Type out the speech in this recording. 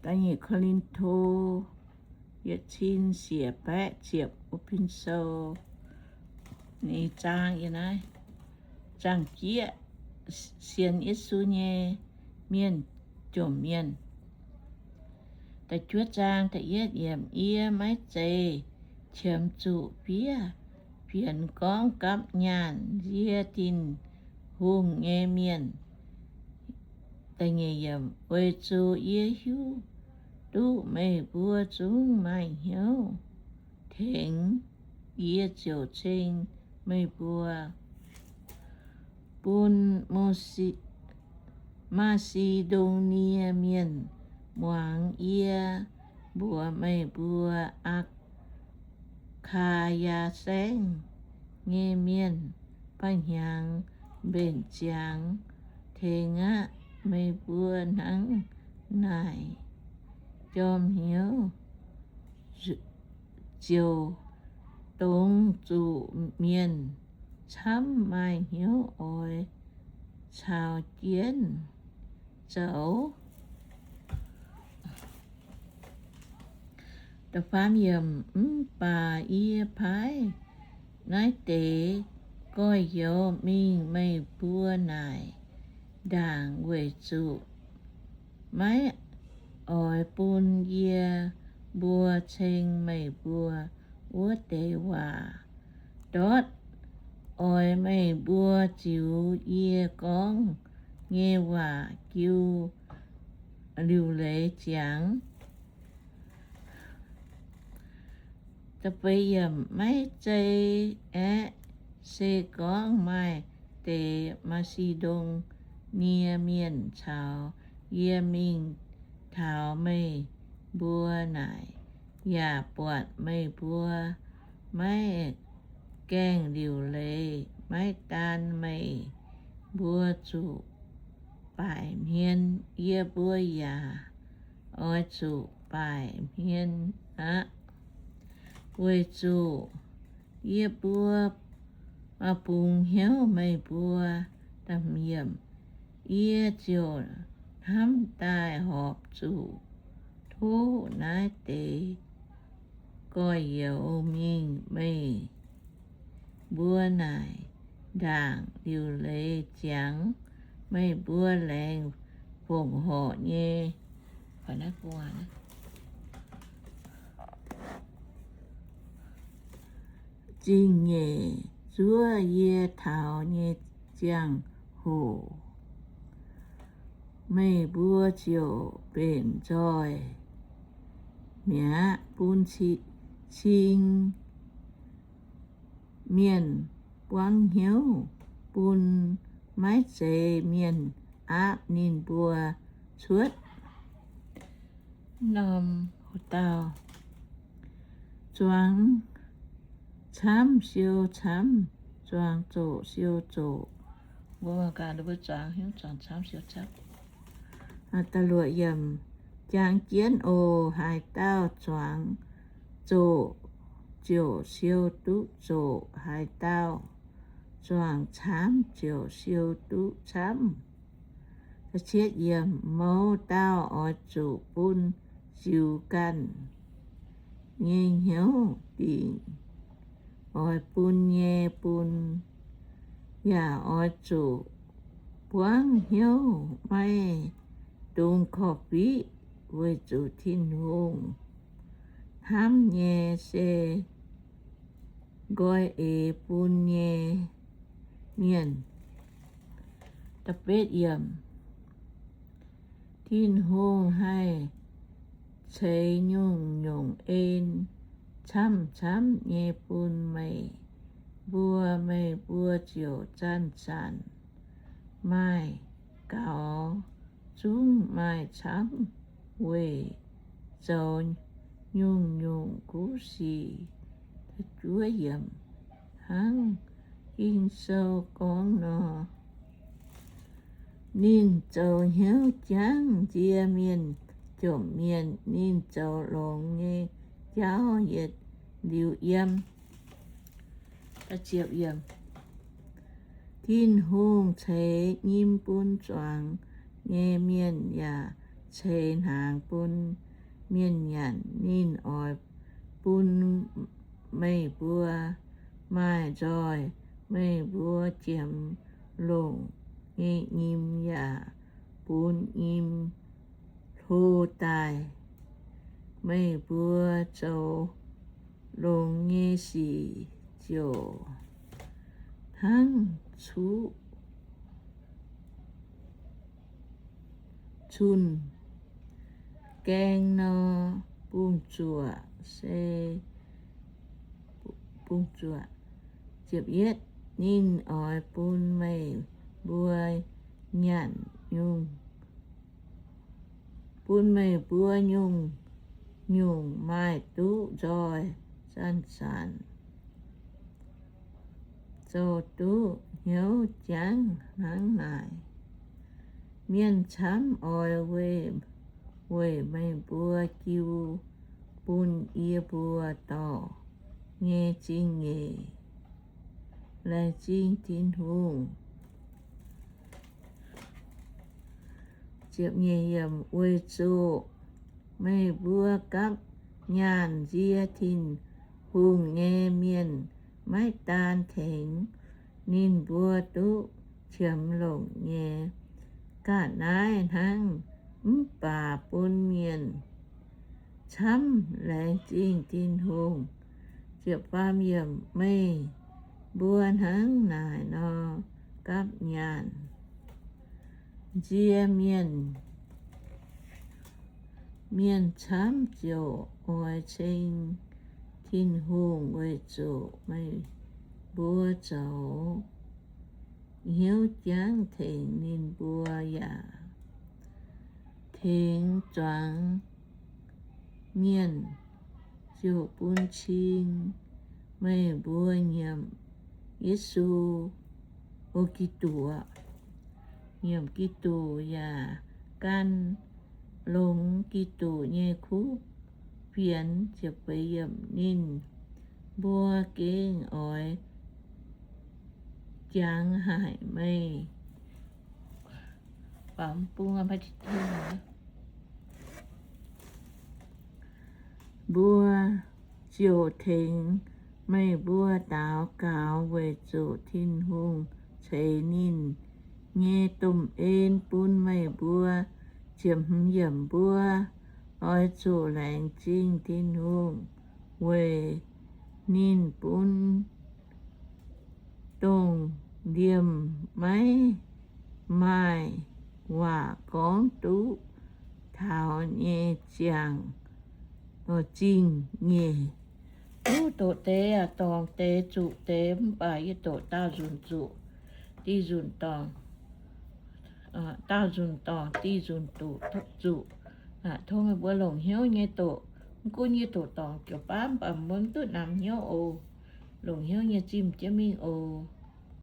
Da'nyeic Ko^lin^to yietc cin siec baeqv ziepc wuov pin sou. Ninh zaang yie naaiv, zaangc jieqv sienx Yesu nyei mienh jomc mienh. Da'juov zaang da'yietv yiemc, yie maiv zeiz qiemx zuqc fiev fienx gorngv gapv nyaanh nzie Tin-Hungh nyei mienh. Weic zuqc yie hiuv duqv meih mbuo zungv maaih hnyouv tengx, yie ziouc ceng meih mbuo bun Maa^si^ndo^nie Mienh muangx. Yie mbuox meih mbuo, Aa^kaa^yaa Saengv nyei mienh ba'hnyangx mbenc ziangx tengx aqv. Meih mbuo hnangv naaic jorm hnyouv ziouc dongz zuqc mienh camv maaih hnyouv oix caux jienv zoux. Mv baac yie paaiv naaiv deix gorx-youz mingh meih mbuo naaic ndaangc weic zuqc maiv oix bun yie mbuo ceng meih mbuo wuov deix waac. Ndortv oix meih mbuo ziux yie gorngv nyei waac jiu liuc leiz ziangx. Maiv zeiz aeqv, se gorngv maaih deix Maa^si^ndo^nie Mienh caux yie mingh taux meih mbuo naaic, yaac buatc meih mbuo maiv gaengh liuc leiz, maiv daan meih mbuo zuqc baaic hmien, yie mbuo yaac oix zuqc baaic hmien aqv. Weic zuqc yie mbuo bungx hnyouv meih mbuo, yie ziouc hnamv daaih horpc zuqc tov naaiv deix gorx-youz mingh meih mbuo naaic ndaangc liuc leiz ziangx, meih mbuo laengz fongc horc nyei zingh nyeic zuov yie taux nyei ziangh hoc, meih mbuo ziouc mbenc nzoih mi'aqv, bun cing mienh buangv hnyouv, bun maiv zeiz mienh aapv ninh mbuo cuotv. Norm dauh zuangx camv siou camv, zuangx zoqc siou zoqc. Mbuo mangc gaax, mbuo zuangx hnyouv zuangx camv siou camv. Jangx jienv oc. Haaix dauh zuangx zoqc ziouc siou duqv zoqc. Haaix dauh zuangx camv ziouc siou duqv camv. Mouz dauh oix zuqc bun ziux ganh nyei hnyouv dingc oix bun nyei bun, yaac oix zuqc buangv hnyouv maiv dungx korv-fiqv weic zuqc Tin-Hungh hnamv nyei se nqoi eix bun nyei mienh. Tin-Hungh haih ceix nyungc-nyungc en camv-camv nyei bun meih mbuo, meih mbuo ziouc zanc-zanc maaih gaux, zungv maaih camv weic zoux nyungc-nyungc kuv sic. Hnangv Ging-Sou gorngv nor, ninh zoux hnyouv jangv nzie mienh jomc mienh, ninh zoux longx nyei jauv yietc liuz yiem. Tin-Hungh ceix nyim bun zuangx nyei mienh yaac ceix hnaangx bun mienh nyanc. Ninh oix bun meih mbuo maaih nzoih. Meih mbuo jiemx longc nyei nyim yaac bun nyim hlo daaih. Meih mbuo zoux longx nyei sic ziouc hnangv cuqv cun gaeng nor, bungx zuoqc se bungx zuoqc. Ninh oix bun meih mbuo nyanc nyungc, bun meih mbuo nyungc-nyungc maaih duqv nzoih zanc-zanc zoux duqv hnyouv jangv hnangv naaic. Mienh camv oix weic, weic meih mbuo jiu bun yie mbuo dorh nyei zingh nyeic. Laengz zingh Tin-Hungh. Weic zuqc meih mbuo gapv nyaanh nzie Tin-Hungh nyei mienh maiv daan tengx ninh mbuo duqv qiemx longc nyei ga'naaiv hnangv, mv baac bun mienh camv laengz zingh Tin-Hungh. Meih mbuo hnangv naaic nor gapv nyaanh nzie mienh, mienh camv ziouc oix ceng Tin-Hungh weic zuqc meih mbuo zoux hnyouv jangv tengx ninh mbuo yaac tengx zuangx mienh ziouc bun cing meih mbuo nyiemc Yesu, o, Giduc, nyiemc Giduc yaac gan longx Giduc nyei kuv fienx. Ninh mbuo gengh oix jangx haic meih. Mbuo ziouc tengx meih mbuo daux gaux weic zuqc Tin-Hungh ceix ninh nyei domh en bun meih mbuo. Ziepc hmz yiemc, mbuo oix zuqc laengz zingh Tin-Hungh weic ninh bun dongh liemh maiv maaih waac gorngv duqv taux nyei ziangh, zingh nyeic. Duqv doqc deix aac, dorngc deix, zuqc deix, mv baac yie doqc daauh nzunc zuqc, diuh nzunc dorngc, daauh nzunc dorngc, diuh nzunc zuqc. Tov meih mbuo longc hnyouv nyei doqc. Mv gunv yie doqc dorngc jiouc baav, mv baac mbuo mv duqv namx hnyouv oc. Longc hnyouv nyei zimh jienv mingh oc.